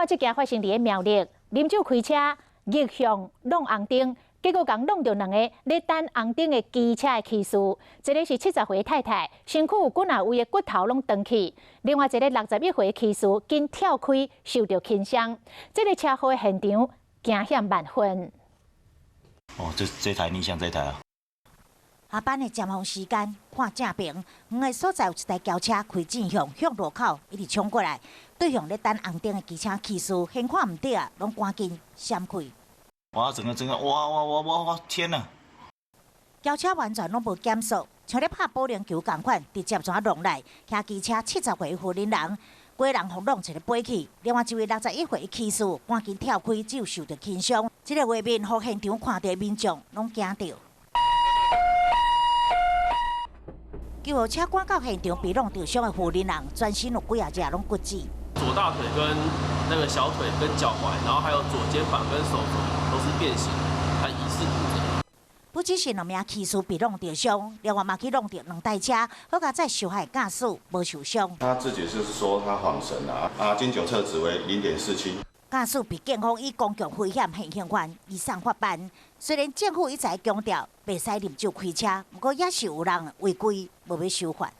看這件發生佇咧苗栗，啉酒開車逆向挵紅燈，結果共挵著兩个咧等紅燈的機車的騎士，一个是70歲太太，身軀有幾若位的骨頭攏斷去；另外一个61歲騎士緊跳開，受著輕傷。這个車禍的現場驚險萬分。哦，這台逆向這台啊。下班的尖峰時間，看正爿，遠的所在有一台轎車開正向向路口一直衝過來，對向咧等紅燈的機車騎士，現看毋對啊，攏趕緊閃開。哇！整個整個，哇哇哇哇哇！天哪！轎車完全攏無減速，像咧拍保齡球仝款，直接怎挵來？騎機車70歲婦人人，規人予挵一个飛去。另外一位61歲騎士趕緊跳開，只有受著輕傷。這个畫面，予現場看著民眾攏驚著。救護車趕到現場，被挵著傷的婦人人，全身有幾仔只攏骨折。左大腿跟那個小腿跟腳踝，然後還有左肩膀跟手肘都是變形，還疑似骨折。不只是兩名騎士被挵著傷，另外嘛去挵著兩台車，好佳哉受害駕駛無受傷。他自己是說他晃神啦，啊，經酒測值為0.47。駕駛被警方以公共危險現行犯移送法辦。雖然政府一再強調袂使啉酒開車，毋過也是有人違規無欲守法。